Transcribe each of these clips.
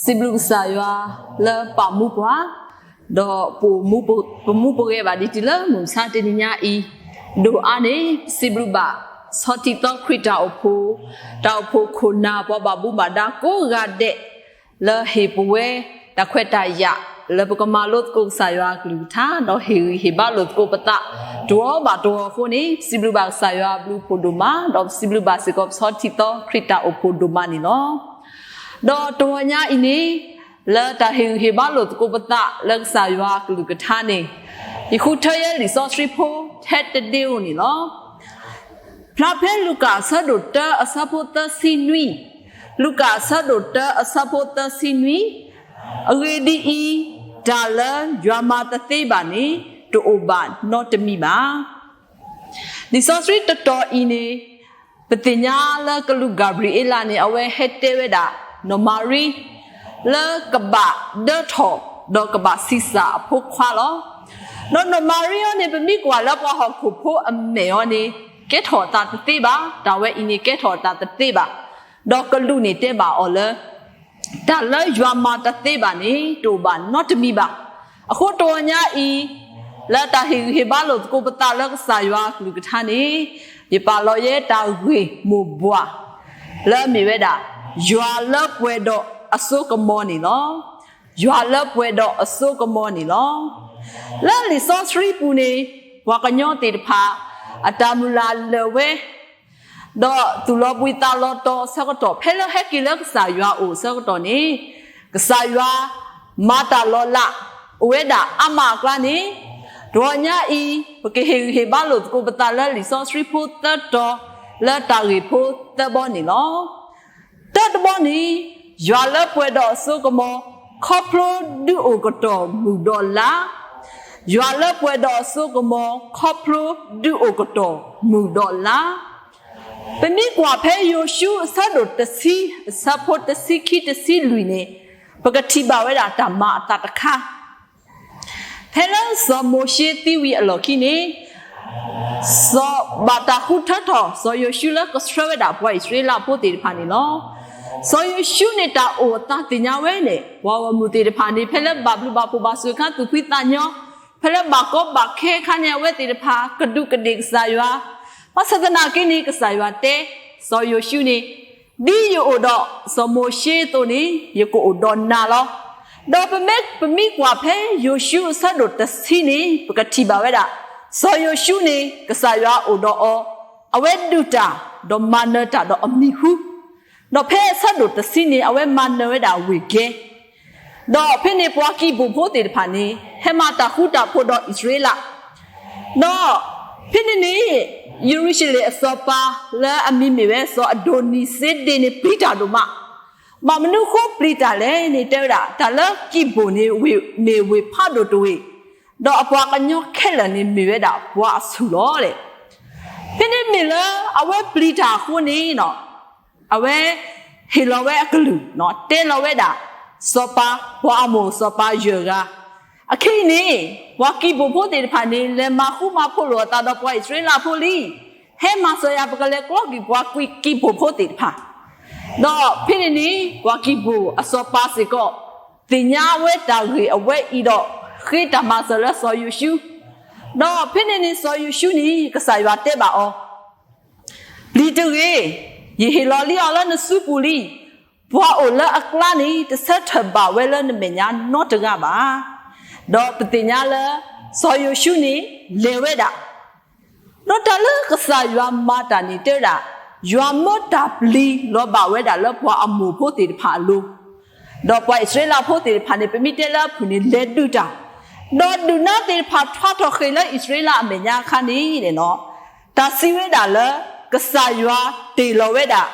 စံးဘျုးကစၢ်ယွၤလၢပာ်မူပှၤ, ဒီးပမူပဂဲၤဘၣ်ဒံးတုၤလၢမုၢ်မဆါတနံၤညါအံၤ, ဒိၣ်အါန့ၣ် ပစံးဘျုးဘၣ် ဆီထံသီခရံာ်တၢ်အိၣ်ဖှိၣ်, တၢ်အိၣ်ဖှိၣ်ခိၣ်နၢ်ပှၤဘၣ်မူဘၣ်ဒါကိးဂၤဒဲး, လၢဟ့ၣ်ပဝဲတၢ်ခွဲးတၢ်ယာ် လၢပကမၤလိသကိးကစၢ်ယွၤအကလုၢ်ကထါ ဒီးဟ့ၣ်ဂံၢ်ဟ့ၣ်ဘါလိာ်သကိးပသး တဝီဘၣ်တဝီအဃိန့ၣ် ပစံးဘျုးဘၣ်ကစၢ်ယွၤအဘျုးအဖှိၣ်ဒိၣ်မး, ဒီးပစံးဘျုးဘၣ်စ့ၢ်ကီးပဆီထံသီခရံာ်တၢ်အိၣ်ဖှိၣ်ဒိၣ်မးန့ၣ်လီၤ. ဒီးတဝီညါအံၤန့ၣ် လၢတၢ်ဟ့ၣ်ဂံၢ်ဟ့ၣ်ဘါလိာ်သကိးပသးလၢကစၢ်ယွၤအကလုၢ်ကထါန့ၣ်, ယဃုထၢယဲလံာ်စီဆှံဖိထဲတဒ့ဧိၤန့ၣ်လီၤ. ဖျါဖဲလူၤကၣ်အဆၢဒိၣ်တၢအဆၢဖိသၢဆံနွံ, လူၤကၣ်အဆၢဒိၣ်တၢအဆၢဖိသၢဆံနွံ, အဂ့ၢ်ဒ်အံၤ, တၢ်လၢယွၤမၤတသ့ဘၣ်န့ၣ် တအိၣ်ဘၣ်နီတမံၤဘၣ်. လံာ်စီဆှံတတီၤအံၤန့ၣ် ပသ့ၣ်ညါလၢကလူးကၤဘြံၤအ့လးန့ၣ် အဝဲဟဲတဲဝဲဒၣ် နီၢ်မၤရံ လၢကဘၣ်ဒၢထီၣ် ဒီးကဘၣ်ဆံးစၢ်အဖိခွါလီၤ. ဒီးနီၢ်မၤရံအံၤန့ၣ် ပမ့ၢ်ကွၢ်လၢပှၤဟီၣ်ခိၣ်ဖိအမဲာ်အံၤန့ၣ် ကဲထီၣ်အသးတသ့ဘၣ်, တၢ်ဝဲအံၤန့ၣ်ကဲထီၣ်အသးတသ့ဘၣ်. ဒီးကလူးန့ၣ်တဲဘၣ်အီၤလၢ တၢ်လၢယွၤမၤတသ့ဘၣ်န့ၣ် တအိၣ်ဘၣ်နီတမံၤဘၣ်. အဃိတဝီညါအံၤ လၢတၢ်ဟ့ၣ်ဂံၢ်ဟ့ၣ်ဘါလိာ်သကိးပသးလၢကစၢ်ယွၤအကလုၢ်ကထါန့ၣ်, ယပာ်လီၤယဲတၢ်ဂ့ၢ်မိၢ်ပှၢ် လၢအမ့ၢ်ဝဲဒၣ် ယွၤလၢပှဲၤဒီးအစိကမီၤန့ၣ်လီၤ. ယွၤလၢပှဲၤဒီးအစိကမီၤန့ၣ်လီၤ. လၢလံာ်စီဆှံပူၤန့ၣ် ပှၤကညီသ့ၣ်တဖၣ် အတၢ်မုၢ်လၢ်လၢာ်ဝဲ ဒီးသူၣ်လီၤဘှံးသးလီၤတီၤအဆၢကတီၢ် ဖဲလၢဟဲက့ၤလၢကစၢ်ယွၤအအိၣ်အဆၢကတီၢ်န့ၣ်, ကစၢ်ယွၤမၤတၢ်လီၤလး အိၣ်ဝဲဒၣ်အါမးအကျါန့ၣ်, တဝီညါအံၤ ပကဟ့ၣ်ဂံၢ်ဟ့ၣ်ဘါလိာ်သကိးပသးလၢလံာ်စီဆှံဖိသၢတီၤ လၢတၢ်ဂ့ၢ်ဖိသၢဘီန့ၣ်လီၤ. တၢတဘီန့ၣ်, ယွၤလၢပှဲၤဒီးအစိကမီၤ ခီဖျိဒုးအိၣ်ကတီၢ်မုၢ်ဒီးလါ, ယွၤလၢပှဲၤဒီးအစိကမီၤ ခီဖျိဒုးအိၣ်ကတီၢ်မုၢ်ဒီးလါ. ပမ့ၢ်ကွၢ်ဖဲယိၤၡူအဆၢဒိၣ်တဆံ အဆၢဖိတဆံခံတဆံလွံၢ်န့ၣ်, ပကထံၣ်ဘၣ်ဝဲဒၣ်တၢ်မၤအသးတခါ ဖဲလၢစီၤမိၤၡ့သံဝံၤအလီၢ်ခံန့ၣ်, စီၤဘၣ်တၢ်ဃုထၢထီၣ် စီၤယိၤၡူလၢကဆှၢဝဲဒၣ်ပှၤအံၣ်စရ့လးဖိသ့ၣ်တဖၣ်န့ၣ်လီၤ. စီၤယိၤၡူန့ၣ် တၢ်အိၣ်အသးသ့ၣ်ညါဝဲန့ၣ် ပှၤဂီၢ်မုၢ်သ့ၣ်တဖၣ်န့ၣ် ဖဲလၢဘၣ်ဘျုးဘၣ်ဖှိၣ်ဘၣ်စၢၤအခါ သူၣ်ဖှံသးညီ, ဖဲလၢဘၣ်ကီဘၣ်ခဲအခါန့ၣ် အဝဲသ့ၣ်တဖၣ် ကဒူးကဒ့ၣ်ကစၢ်ယွၤ, ဘၣ်ဆၣ်သနာ်က့န့ၣ် ကစၢ်ယွၤတဲ စီၤယိၤၡူန့ၣ် ဒ်ယအိၣ်ဒီးစီၤမိၤၡ့အသိးန့ၣ် ယကအိၣ်ဒီးနၤလီၤ. ဒီးပမ့ၢ် ပမ့ၢ်ကွၢ်ဖဲယိၤၡူအဆၢဒိၣ်တဆံန့ၣ် ပကထံၣ်ဘၣ်ဝဲဒၣ် စီၤယိၤၡူန့ၣ် ကစၢ်ယွၤအိၣ်ဒီးအီၤ, အဝဲဒုးတၢ် ဒီးမၤနၢၤတၢ်ဒီးအမံၤဟူ, ဒီးဖဲအဆၢဒိၣ်တဆံန့ၣ် အဝဲမၤနၢၤဝဲဒၣ်ဝ့ၢ်ကဲ ဒီးဖဲန့ၣ်ပှၤကံးဘိၣ်ဖိသ့ၣ်တဖၣ်န့ၣ် ဟဲမၤတၢ်ဃူတၢ်ဖိးဒီးအံၣ်စရ့လး, ဒီးဖဲန့ၣ်န့ၣ် ယရူၤၡလ့ၣ်အစီၤပၤလၢအမံၤမ့ၢ်ဝဲစီၤအဒိနံၤစ့ဒ့န့ၣ် ပျံၤတၢ်ဒိၣ်မး, ဘၣ်မနုၤအဃိပျံၤတၢ်လဲၣ်န့ၣ် တဲဝဲဒၣ် တၢ်လၢကံးဘိၣ်န့ၣ် မ့ၢ်ဝ့ၢ်ဖးဒိၣ်တဝ့ၢ်, ဒီးအပှၤကညီခဲလၢာ်န့ၣ်မ့ၢ်ဝဲဒၣ်ပှၤအဆူၣ်လီၤ. ဖဲန့ၣ်မ့ၢ်လၢအဝဲပျံၤတၢ်အဃိန့ၣ် အဝဲဟ့ၣ်လီၤဝဲအကလုၢ်, တဲလီၤဝဲဒၣ် စီၤပၤ ပှၤအမိၣ်စီၤပၤယဲၢ်ဂၤ, အခဲအံၤန့ၣ် ပှၤကံးဘိၣ်ဖိသ့ၣ်တဖၣ်န့ၣ် လဲၤမၤဃူမၤဖိးလိာ်အသးဒီးပှၤအံၣ်စရ့လးဖိလံ, ဟဲမၤစၢၤယၤ ပကလဲၤကျီကွံာ်ပှၤကံးဘိၣ်ဖိသ့ၣ်တဖၣ်, ဒီးဖဲန့ၣ်န့ၣ် ပှၤကံးဘိၣ်အစီၤပၤစ့ၢ်ကီး သ့ၣ်ညါဝဲတၢ်ဂ့ၢ်အဝဲအံၤဒီး ဃ့တၢ်မၤစၢၤလၢစီၤယိၤၡူ, ဒီးဖဲန့ၣ်န့ၣ် စီၤယိၤၡူန့ၣ် ကစၢ်ယွၤတဲဘၣ်အီၤ ပျံၤတဂ့ၤ, ယဟ့ၣ်လီၤလံအီၤလၢနစုပူၤလံ. ပှၤအိၣ်လၢအကျါန့ၣ် တဆၢထၢၣ်ဘၣ်ဝဲလၢနမဲာ်ညါနီတဂၤဘၣ်. ဒီးပသ့ၣ်ညါလၢ စီၤယိၤၡူန့ၣ် လဲၤဝဲဒၣ်, ဒီးတၢ်လၢကစၢ်ယွၤမၤတၢ်န့ၣ် တဲဝဲဒၣ် ယွၤမၢတၢ်ပျံၤလီၤဘၣ်ဝဲဒၣ်လၢပှၤအမိၣ်ဖိသ့ၣ်တဖၣ်အလိၤ, ဒီးပှၤအံၣ်စရ့လးဖိသ့ၣ်တဖၣ်န့ၣ် ပမ့ၢ်တဲလၢအဖုၣ်န့ၣ် လဲၤဒုးတၢ်, ဒီးဒုးနါသ့ၣ်တဖၣ်ထွါထီၣ်ဃ့ၢ်လၢအံၣ်စရ့လးအမဲာ်ညါအခါန့ၣ် တၢ်စံးဝဲဒၣ်လၢ ကစၢ်ယွၤတ့ၢ်လီၤဝဲဒၣ်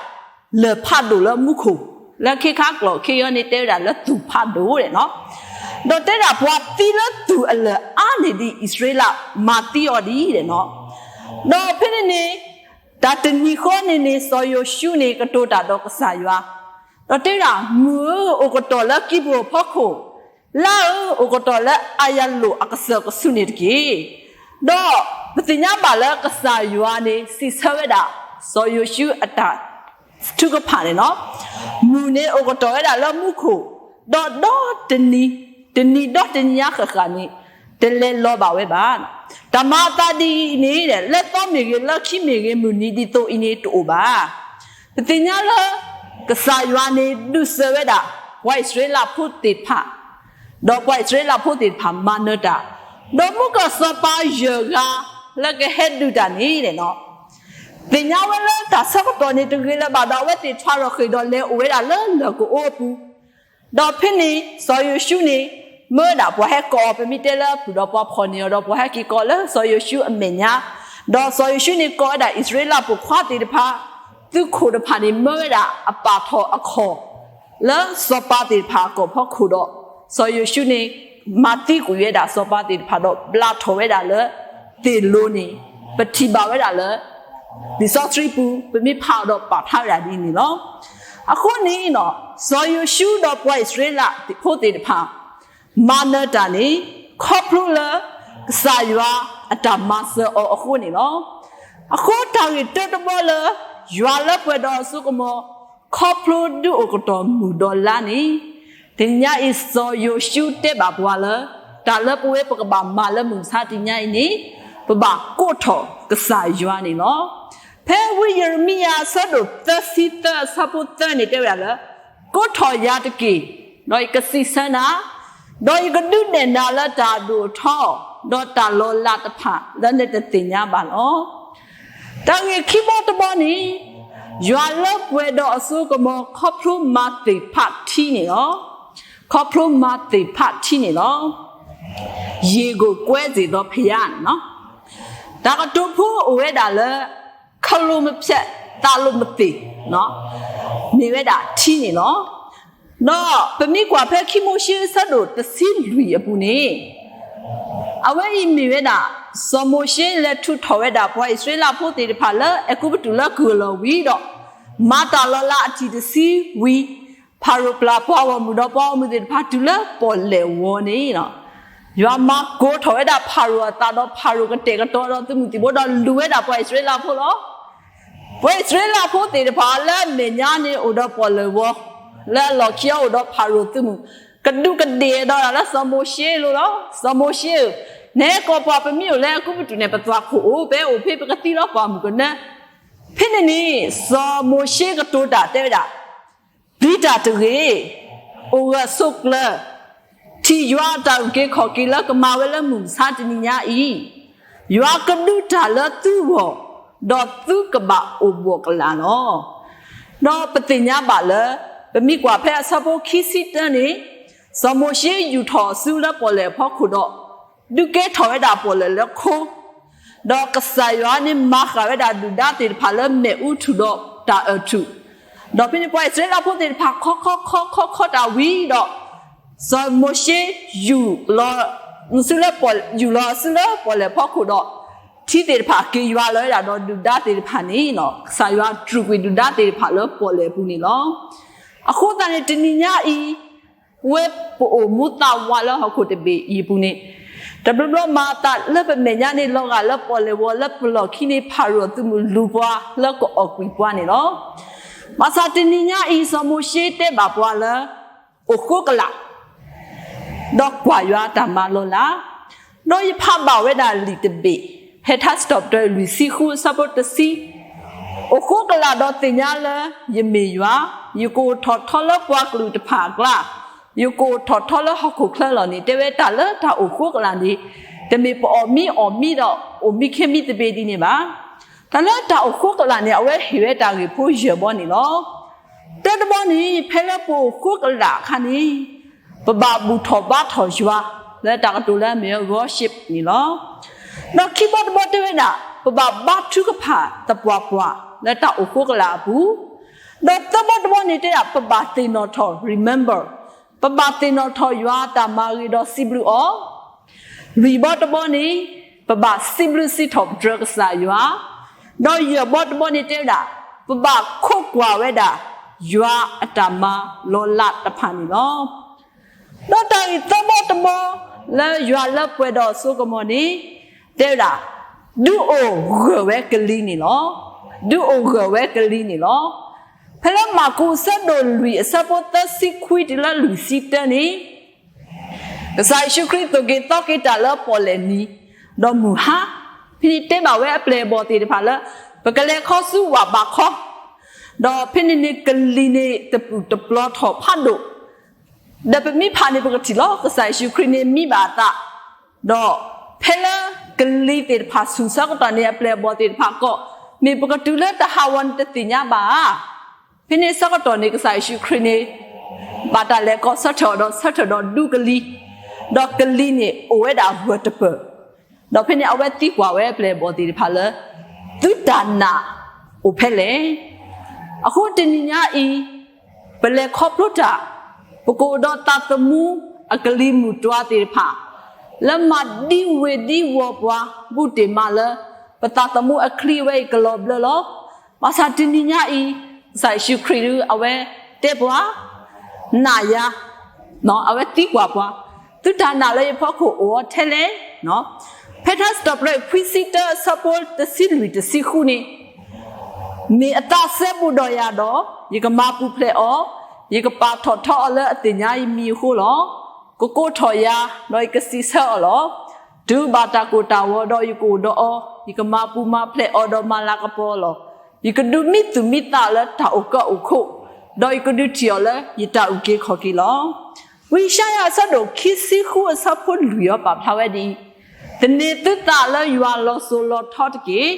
လၢၢ်ဖးဒိၣ်လၢမူခိၣ်, လၢခ့ခါကျိာ်ခ့အံၤန့ၣ် တဲဝဲဒၣ်လၢသူၣ်ဖးဒိၣ်ဒဲးနီၤ, ဒီးတဲဒၣ်ပှၤသံလၢသူၣ်အလၢၢ်အါန့ၢ်ဒံးအံၣ်စရ့လး မၤသံအီၤဒံးဒဲးနီၤ, ဒီးဖဲန့ၣ်န့ၣ် တၢ်တနံၤဃီန့ၣ်န့ၣ် စီၤယိၤၡူန့ၣ် ကတိၤတၢ်ဒီးကစၢ်ယွၤ, ဒီးတဲဒၣ် မုၢ်ဧၢ, အိၣ်ကတီၢ်လၢကံးဘိၣ်အဖီခိၣ်, လါဧၢ, အိၣ်ကတီၢ်လၢအယၤလိာ်အကစၢၢ်ကဆူၣ်န့ၣ်တက့ၢ်. ဒီးပသ့ၣ်ညါဘၣ်လၢကစၢ်ယွၤန့ၣ် စံးဆၢဝဲဒၣ် စီၤယိၤၡူအတၢ်ထုကဖၣ်န့ၣ်လီၤ. မုၢ်န့ၣ်အိၣ်ကတီၢ်ဝဲဒၣ်လၢမူခိၣ်, ဒီးဒီတနံၤ, တနံၤဒီတနံၤညါဃၣ်ဃၣ်န့ၣ် တလဲၤလီၤဘၣ်ဝဲဘၣ်. တၢ်မၤအသးဒ်အံၤန့ၣ် လၢသီမ့ၢ်ဂ့ၤ လၢခံမ့ၢ်ဂ့ၤ မုၢ်နံၤဒ်သိးအံၤန့ၣ်တအိၣ်ဘၣ်. ပသ့ၣ်ညါလၢ ကစၢ်ယွၤန့ၣ်ဒုးစၢၤဝဲဒၣ် ပှၤအံၣ်စရ့လးဖိသ့ၣ်တဖၣ်, ဒီးပှၤအံၣ်စရ့လးဖိသ့ၣ်တဖၣ်မၤနၢၤတၢ်, ဒီးမူကီၢ်စီၤပၤယဲၢ်ဂၤ လၢကဟဲဒုးတၢ်န့ၣ် သ့ၣ်ညါဝဲလၢတၢ်ဆၢကတီၢ်န့ၣ်တဂ့ၤလၢၤဘၣ်ဒီး အဝဲသ့ၣ်ထီၣ်ရၢၢ်ဃ့ၢ်ဒီးလဲၤအိၣ်ဝဲဒၣ်လၢလၢၢ်ကအိအပူၤ, ဒီးဖဲန့ၣ် စီၤယိၤၡူန့ၣ် မၢဝဲဒၣ်ပှၤဟဲကိးအီၤ ပမ့ၢ်တဲလၢအပူၤဒီးပှၤဖီၣ်န့ၢ်အီၤဒီး ပှၤဟဲက့ၤကိးလၢစီၤယိၤၡူအမဲာ်ညါ, ဒီးစီၤယိၤၡူန့ၣ်ကိးဝဲဒၣ် အံၣ်စရ့လးပိာ်ခွါသ့ၣ်တဖၣ်, သုးခိၣ်တဖၣ်န့ၣ် မၢဝဲဒၣ်အပာ်ထီၣ်အခီၣ် လၢစီၤပၤသ့ၣ်တဖၣ်အကီၢ်ဖီခိၣ်ဒီး စီၤယိၤၡူန့ၣ် မၤသံကွံာ်ဝဲဒၣ်စီၤပၤသ့ၣ်တဖၣ်ဒီး ဘျးထီၣ်ဝဲဒၣ်လၢ သ့ၣ်လိၤန့ၣ် ပထံၣ်ဘၣ်ဝဲဒၣ်လၢ လံာ်စီဆှံပူၤ ပမ့ၢ်ဖးအီၤဒီးပာ်ဖျါဝဲဒၣ်ဒ်န့ၣ်လီၤ. အဃိန့ၣ် စီၤယိၤၡူဒီးပှၤအံၣ်စရ့လးဖိသ့ၣ်တဖၣ် မၤနၢၤတၢ်န့ၣ် ခီဖျိလၢ ကစၢ်ယွၤအတၢ်မၤစၢၤအီၤအဃိန့ၣ်လီၤ. အဃိတၢ်ဂ့ၢ်တၢတဘီလၢ ယွၤလၢပှဲၤဒီးအစိကမီၤ ခီဖျိဒုးအိၣ်ကတီၢ်မုၢ်ဒီးလါန့ၣ်, တနံၤညါအံၤစီၤယိၤၡူတဲဘၣ်ပှၤလၢ တၢ်လၢပဝဲပကဘၣ်မၤလၢမုၢ်မဆါတနံၤညါအံၤန့ၣ် ပဘၣ်ကိးထီၣ်ကစၢ်ယွၤန့ၣ်လီၤ. ဖဲဝံယံးရမံယၤအဆၢဒိၣ်သၢဆံသၢအဆၢဖိသၢန့ၣ်တဲဝဲဒၣ်လၢ ကိးထီၣ်ယၤတက့ၢ်, ဒီးယကစံးဆၢနၤ, ဒီးယကဒုးနဲၣ်နၤလၢတၢ်အဒိၣ်အထီ, ဒီးတၢ်လီၤလးတဖၣ်လၢနတသ့ၣ်ညါဘၣ်လီၤ. တၢ်ဂ့ၢ်ခံဘီတဘီန့ၣ် ယွၤလၢပှဲၤဒီးအစိကမီၤ ခီဖျိမၤသ့ၣ်ဖးထံန့ၣ်လီၤ. ခီဖျိမၤသ့ၣ်ဖးထံန့ၣ်လီၤ. ရေကိုကွဲစေသောဘုရားန့ၣ်လီၤ. တၢ်ကတိၤဖိအိၣ်ဝဲဒၣ်လၢ ခလိမဖျဲးသးလိမသ့ၣ် မ့ၢ်ဝဲဒၣ်ထံန့ၣ်လီၤ. ဒီးပမ့ၢ်ကွၢ်ဖဲခံမိၤၡ့အဆၢဒိၣ်တဆံလွံၢ်အပူၤန့ၣ် အဝဲအံၤမ့ၢ်ဝဲဒၣ် စီၤမိၤၡ့လဲၤထုးထီၣ်ဝဲဒၣ်ပှၤအံၣ်စရ့လးဖိသ့ၣ်တဖၣ်လၢအဲၤကူပတူးလၢကုၢ်အလီၢ်ဝံၤဒီး မၤတၢ်လီၤလးအထံၣ်တဆံဝံၤ ဖၤရိၤပျၢ်ပှၤဂီၢ်မုၢ်ဒီးပှၤဂီၢ်မုၢ်သ့ၣ်တဖၣ်တုၤလၢပီၣ်လဲၣ်ဝီၤန့ၣ် ယွၤမၤကိးထီၣ်ဝဲဒၣ်ဖၤရိၤအသးဒီးဖၤရိၤကတဲာ်ကတီၤဒီးသုးမုၢ်သံၣ်ဘိဒီးလူၤဝဲဒၣ်ပှၤအံၣ်စရ့လးဖိလီၤ. ပှၤအံၣ်စရ့လးဖိသ့ၣ်တဖၣ်လၢအမဲာ်ညါန့ၣ်အိၣ်ဒီးပီၣ်လဲၣ်ဝီၤ, လၢအလီၢ်ခံအအိၣ်ဒီးဖၤရိၤသုးမုၢ်, ကဒူးကဒ့ၣ်ဒီးတၢ်လၢစီၤမိၤၡ့လိၤလီၤ. စီၤမိၤၡ့ဧၢ, နဟဲကိးပှၤ ပမ့ၢ်အိၣ်လၢအဲၤကူပတူးန့ၣ် ပသွၣ်ခိၣ်အိၣ် ပအိၣ်ဖဲပကသံလီၤပှၢ်မုၢ်ကနၢ. ဖဲန့ၣ်န့ၣ် စီၤမိၤၡ့ကတိၤတၢ်တဲဝဲဒၣ် ပျံၤတၢ်တဂ့ၤ, အိၣ်ဂၢၢ်ဆိးကျၢၤ, ထံၣ်ယွၤအတၢ်အုၣ်က့ၤခီၣ်က့ၤလၢကမၤဝဲလၢမုၢ်မဆါတနံၤညါအံၤ, ယွၤကဒုးတၢ်လၢသုဂီၢ်, ဒီးသုကဘၣ်အိၣ်ဘှီၣ်ကလာ်လီၤ. ဒီးပသ့ၣ်ညါဘၣ်လၢ ပမ့ၢ်ကွၢ်ဖဲအဆၢဖိခံဆံတၢန့ၣ်, စီၤမိၤၡ့ယူာ်ထီၣ်အစုလၢပီၣ်လဲၣ်အဖီခိၣ်ဒီး ဒုးကဲထီၣ်ဝဲဒၣ်ပီၣ်လဲၣ်လၢခိ ဒီးကစၢ်ယွၤန့ၣ်မၤဃၣ်ဝဲဒၣ်ဒုၣ်ဒါသ့ၣ်တဖၣ်လၢမ့ၣ်အူထူၣ်ဒီးတၢ်အၢၣ်ထူၣ်, ဒီးဖဲန့ၣ်ပှၤအံၣ်စရ့လးဖိသ့ၣ်တဖၣ်ခီခီခီခီခီတၢ်ဝံၤဒီး စီၤမိၤၡ့ယူာ်လီၤ, ယူာ်လီၤအစုလၢပီၣ်လဲၣ်အဖီခိၣ်ဒီး ထံသ့ၣ်တဖၣ်က့ၤယွၤလီၤဝဲဒၣ်ဒီးဒုၣ်ဒါသ့ၣ်တဖၣ်န့ၣ် ကစၢ်ယွၤတြူာ်ကွံာ်ဒုၣ်ဒါသ့ၣ်တဖၣ်လၢပီၣ်လဲၣ်အပူၤန့ၣ်လီၤ. အဃိသတးန့ၣ် တနံၤညါအံၤ ပဝဲပအိၣ်မူသးဝးလၢဟီၣ်ခိၣ်တဘ့ၣ်အံၤအပူၤန့ၣ်, တဘျီဘျီမၤအသးလၢပမဲာ်ညါန့ၣ် လီၤဂာ်လၢပီၣ်လဲၣ်ဝီၤလၢပလီၢ်ခံန့ၣ် ဖၤရိၤအသုးမုၢ်လူၤပှၤလၢကအီၣ်ကွံာ်ပှၤန့ၣ်လီၤ. ဘၣ်ဆၣ်တနံၤညါအံၤ စီၤမိၤၡ့တဲဘၣ်ပှၤလၢ အိၣ်ဃိကလာ် ဒီးကွၢ်ယွၤအတၢ်မၤလီၤလး, ဒီးယဖးဘၣ်ဝဲဒၣ်လံာ်တဘ့ၣ်, ဖဲထါစံးထီၣ်ပတြၢၤလွံၢ်ဆံဃုအဆၢဖိတဆံ, အိၣ်ဃိကလာ်ဒီးသ့ၣ်ညါလၢယမ့ၢ်ယွၤ, ယကအိၣ်ထီၣ်ထီလၢပှၤကလုာ်တဖၣ်အကျါ, ယကအိၣ်ထီၣ်ထီလၢဟီၣ်ခိၣ်ချၢလီၤန့ၣ် တဲဝဲတၢ်လၢတၢ်အိၣ်ဃိကလာ်န့ၣ် တမ့ၢ်ပအီၣ်မံအီၣ်မံဒီးအိၣ်မံခ့မံသဘ့ၣ်ဒ်န့ၣ်ဘၣ်. တၢ်လၢတၢ်အိၣ်ဃိကလာ်န့ၣ် အဝဲဟ့ၣ်ဝဲတၢ်ဂ့ၢ်ဖိယဲၢ်ဘီန့ၣ်လီၤ. တၢတဘီန့ၣ် ဖဲလၢပအိၣ်ဃိကလာ်အခါန့ၣ် ပဘၣ်ဘူၣ်ထီၣ်ဘါထီၣ်ယွၤ လၢတၢ်ကတိၤလၢအမ့ၢ်ဝဲ worship န့ၣ်လီၤ. ဒီးခံဘီတဘီတဲဝဲဒၣ် ပဘၣ်ဘါထုကဖၣ်သပှၢ်ပှၢ် လၢတၢ်အိၣ်ဃိကလာ်အပူၤ, ဒီးသၢဘီတဘီန့ၣ်တဲဒၣ် ပဘၣ်သ့ၣ်နီၣ်ထီၣ် remember, ပဘၣ်သ့ၣ်နီၣ်ထီၣ်ယွၤအတၢ်မၤဂ့ၤဒီးစံးဘျုးအီၤ, လွံၢ်ဘီတဘီန့ၣ် ပဘၣ်စံးဘျုးစံးထီၣ်ပတြၢၤကစၢ်ယွၤ, ဒီးယဲၢ်ဘီတဘီန့ၣ်တဲဝဲဒၣ် ပဘၣ်ခိးကွၢ်ဝဲဒၣ် ယွၤအတၢ်မၤလီၤလးတဖၣ်န့ၣ်လီၤ. ဒီးတၢ်ဂ့ၢ်သၢဘီတဘီ လၢယွၤလၢပှဲၤဒီးအစိကမီၤန့ၣ် တဲဝဲဒၣ် ဒုးအိၣ်ဂၢၢ်ဝဲကလံၤန့ၣ်လီၤ. ဒုးအိၣ်ဂၢၢ်ဝဲကလံၤန့ၣ်လီၤ. ဖဲလၢမၢ်ကူးအဆၢဒိၣ်လွံၢ်အဆၢဖိသၢဆံခွံတုၤလၢလွံၢ်ဆံတၢန့ၣ်, ကစၢ်ယ့ၣ်ၡူးခရံာ်သိၣ်က့ၤသီက့ၤတၢ်လၢပီၣ်လဲၣ်နံၤ, ဒီးမုၢ်ဟါ, ဖဲန့ၣ်တဲဘၣ်ဝဲအပျဲၢ်အဘီၣ်သ့ၣ်တဖၣ်လၢ ပကလဲၤခီဆူဝၣ်ဘးခီ, ဒီးဖဲန့ၣ်န့ၣ်ကလံၤန့ၣ်တပျုာ်တပျီၤထီၣ်ဖးဒိၣ်, ဒီးပမ့ၢ်ဖးန့ၣ် ပကထံၣ်လီၤ ကစၢ်ယ့ၣ်ၡူးခရံာ်န့ၣ်မံဘၣ်အသး, ဒီးဖဲလၢကလံၤသ့ၣ်တဖၣ်ဆူၣ်ဆၢကတီၢ်န့ၣ် အပျဲၢ်အဘီၣ်သ့ၣ်တဖၣ်ကိး, မ့ၢ်ပကတုၤလၢတၢ်ဟးဂီၤန့ၣ်တသ့ၣ်ညါဘၣ်ဧါ. ဖဲန့ၣ်ဆၢကတီၢ်န့ၣ် ကစၢ်ယ့ၣ်ၡူးခရံာ်န့ၣ် ဘၣ်တၢ်လဲၤကီးဆၢထၢၣ်အီၤဒီးဆၢထၢၣ်ဒီးဒူကလံၤ, ဒီးကလံၤန့ၣ်အိၣ်ဝဲဒၣ်ဂၢၢ်တပၢၢ်, ဒီးဖဲန့ၣ်အဝဲသံကွၢ်ဝဲအပျဲၢ်အဘီၣ်သ့ၣ်တဖၣ်လၢ သုတၢ်နာ်အိၣ်ဖဲလဲၣ်. အဃိတနံၤညါအံၤ ပလဲၤခီဖျိတၢ်, ပကအိၣ်ဒီးသးသမူအကလံၤမုၢ်တွၤသ့ၣ်တဖၣ် လၢမၤဒံဝ့ၤဒံဝီၤပှၤ ဘူးတ့ၢ်မးလၢ ပသးသမူအချံအဝဲအံၤကလီၤဘျၢလီၤ. ဘၣ်ဆၣ်တနံၤညါအံၤ ကစၢ်ယ့ၣ်ၡူးခရံာ်ဒုးအဝဲတဲပှၤ, နာ်ယၤ, အဝဲသံကွၢ်ပှၤ, သုတၢ်နာ်လၢယဖီခိၣ်အိၣ်အီၤထဲလဲၣ်. ဖဲထါစံးထီၣ်ပတြၢၤခွံဆံတၢအဆၢဖိတဆံလွံၢ်တဆံဃုန့ၣ်, မ့ၢ်အသးစဲဘူးဒီးယၤဒီး, ယကမၤပူၤဖျဲးအီၤ, ယကပာ်ထီၣ်ထီအီၤလၢအသ့ၣ်ညါယမံၤအဃိလီၤ. ကကိးထီၣ်ယၤ, ဒီးယကစံးဆၢအီၤလီၤ. တုၤဘၣ်တၢ်ကိၢ်တၢ်ဂီၤဒီးယကအိၣ်ဒီးအီၤ, ယကမၤပူၤမၤဖျဲးအီၤဒီးမၤလၤကပီၤအီၤလီၤ. ယကဒုးမံသူၣ်မံသးအီၤလၢတၢ်အိၣ်ကၢအိၣ်ခိၣ်, ဒီးယကဒုးထံၣ်အီၤလၢယတၢ်အုၣ်က့ၤခီၣ်က့ၤလီၤ. ဝံယၡါယၤအဆၢဒိၣ်ခံဆံဃုအဆၢဖိလွံၢ်အံၤပာ်ဖျါဝဲဒ်အံၤ, သန့ၤသုသးလၢယွၤလီၤစိၤလီၤထီတက့ၢ်.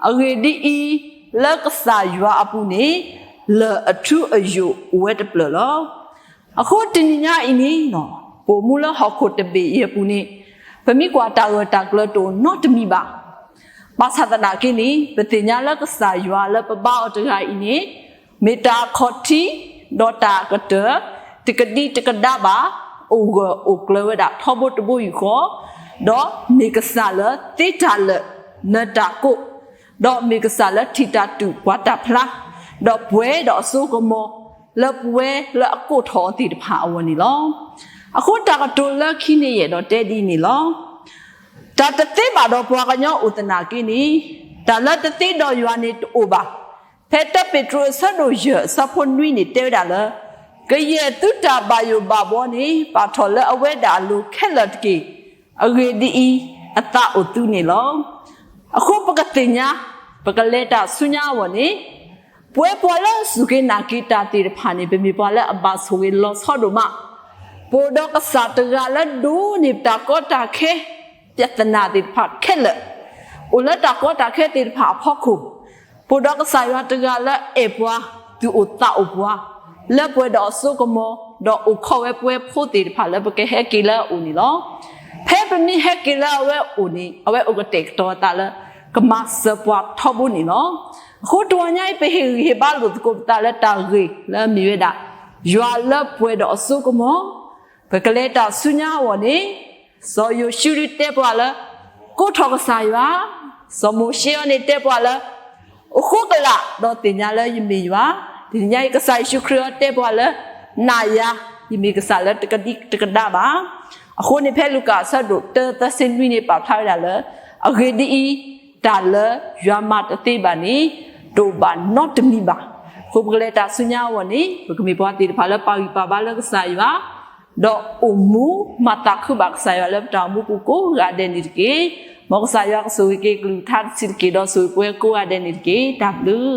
အဂ့ၢ်ဒ်အံၤ, လၢကစၢ်ယွၤအပူၤန့ၣ် လၢၢ်အထူအယိာ်အိၣ်ဝဲတဖျၢၣ်လီၤ. အဃိတနံၤညါအံၤန့ၣ်, ပအိၣ်မူလၢဟီၣ်ခိၣ်တဘ့ၣ်အံၤအပူၤန့ၣ်, ပမ့ၢ်ကွၢ်တၢ်ဂၢၢ်တၢ်ကျၢၤတအိၣ်နီတမံၤဘၣ်. ဘၣ်ဆၣ်သနာ်က့န့ၣ်, ပသ့ၣ်ညါလၢကစၢ်ယွၤလၢပဘါအီၤတဂၤအံၤန့ၣ်, မ့ၢ်တၢ်အခီၣ်ထံး, ဒီးတၢ်အကတၢၢ်, တကဒံတကဒါဘၣ်, အိၣ်ဂၢၢ်အိၣ်ကျၢၤဝဲဒၣ်ထီဘိတဘိယူၢ်ဃီ, ဒီးမ့ၢ်ကစၢ်လၢသ့တၢ်လၢာ်နၢၤတၢ်ကိး, ဒီးမ့ၢ်ကစၢ်လၢထံၣ်တၢ်တူာ်ကွၢ်တၢ်ဖျါ, ဒီးပှဲၤဒီးအစိကမီၤ လၢပဝဲလၢအကိးထီၣ်အီၤသ့ၣ်တဖၣ်အဂီၢ်န့ၣ်လီၤ. အဃိတၢ်ကတိၤလၢခံန့ၣ်ယအဲၣ်ဒိးတဲဒ်အံၤန့ၣ်လီၤ. တၢ်တသ့ဘၣ်ဒီးပှၤကညီအိၣ်သနာ်က့န့ၣ်, တၢ်လၢတသ့ဒီးယွၤန့ၣ်တအိၣ်ဘၣ်. ဖဲတၢ်ပ့းတရူးအဆၢဒိၣ်ယဲၢ်အဆၢဖိနွံန့ၣ်တဲဝဲဒၣ်လၢ, ကယဲၢ်သုတၢ်ဘၣ်ယိၣ်ဘၣ်ဘှီန့ၣ် ပာ်ထီၣ်လၢအဝဲဒၣ်အလိၤခဲလၢာ်တက့ၢ်. အဂ့ၢ်ဒ်အံၤ, အသးအိၣ်သုန့ၣ်လီၤ. အဃိပကသ့ၣ်ညါ, ပကလဲၤတၢ်ဆူညါအဂီၢ်န့ၣ်, ပဝဲပှၤလၢအစူၢ်က့ၤနာ်က့ၤတၢ်သ့ၣ်တဖၣ်န့ၣ် ပမ့ၢ်ပှၤလၢအဘၣ်ဆိၣ်ဂ့ၤလီၤဆီဒိၣ်မး. ပအိၣ်ဒီးကစၢ်တဂၤလၢဒိးန့ၢ်ပတၢ်ကီတၢ်ခဲ ပြဿနာသ့ၣ်တဖၣ်ခဲလၢာ်, အိၣ်လၢတၢ်ကီတၢ်ခဲသ့ၣ်တဖၣ်အဖီခိၣ်, ပအိၣ်ဒီးကစၢ်ယွၤတဂၤလၢအဲၣ်ပှၤ သူၣ်အိၣ်သးအိၣ်ပှၤ, လၢပှဲၤဒီးအစိကမီၤ, ဒီးအိၣ်ခိးဝဲပဝဲဖိသ့ၣ်တဖၣ်လၢပကဟဲက့ၤလၢအအိၣ်န့ၣ်လီၤ. ဖဲပမ့ၢ်ဟဲက့ၤလၢအဝဲအအိၣ်န့ၣ် အဝဲအိၣ်ကတဲာ်ကတီၤအသးလၢ ကမၤစၢၤပှၤထီဘိန့ၣ်လီၤ. အဃိတဂီၤညါအံၤ ပဟ့ၣ်ဂံၢ်ဟ့ၣ်ဘါလိာ်သကိးပသးလၢတၢ်ဂ့ၢ်လၢအမ့ၢ်ဝဲဒၣ် ယွၤလၢပှဲၤဒီးအစိကမီၤ, ပကလဲၤတၢ်ဆူညါအဂီၢ်န့ၣ်, စီၤယိၤၡူဒုးတဲပှၤလၢ ကိးထီၣ်ကစၢ်ယွၤ, စီၤမိၤၡ့အံၤန့ၣ်တဲပှၤလၢ အိၣ်ဃိကလာ်ဒီးသ့ၣ်ညါလၢယမ့ၢ်ယွၤ, တနံၤညါအံၤ ကစၢ်ယ့ၣ်ၡူးခရံာ်အံၤတဲပှၤလၢ နာ်ယၤ, ယမ့ၢ်ကစၢ်လၢတကဒံတကဒါဘၣ်. အဃိန့ၣ်ဖဲလူၤကၣ်အဆၢဒိၣ်တၢသၢဆံနွံန့ၣ်ပာ်ဖျါဝဲဒၣ်လၢ အဂ့ၢ်ဒ်အံၤ, တၢ်လၢယွၤမၤတသ့ဘၣ်န့ၣ် တအိၣ်ဘၣ်နီတမံၤဘၣ်. အဃိပကလဲၤတၢ်ဆူညါအဂီၢ်န့ၣ် ပကမ့ၢ်ပှၤသ့ၣ်တဖၣ်လၢပာ်ဂံၢ်ပာ်ဘါလၢကစၢ်ယွၤ ဒီးအိၣ်မူမၤသးခုဘၣ်ကစၢ်ယွၤလၢပတၢ်အိၣ်မူပူၤကိးဂၤဒဲးန့ၣ်တက့ၢ်. မ်ကစၢ်ယွၤကဆိၣ်ဂ့ၤက့ၤကလုၢ်ကထါတဆံးတက့ၢ် ဒီးဆိၣ်ဂ့ၤပဝဲကိးဂၤဒဲးန့ၣ်တက့ၢ်. တၢ်ဘျုး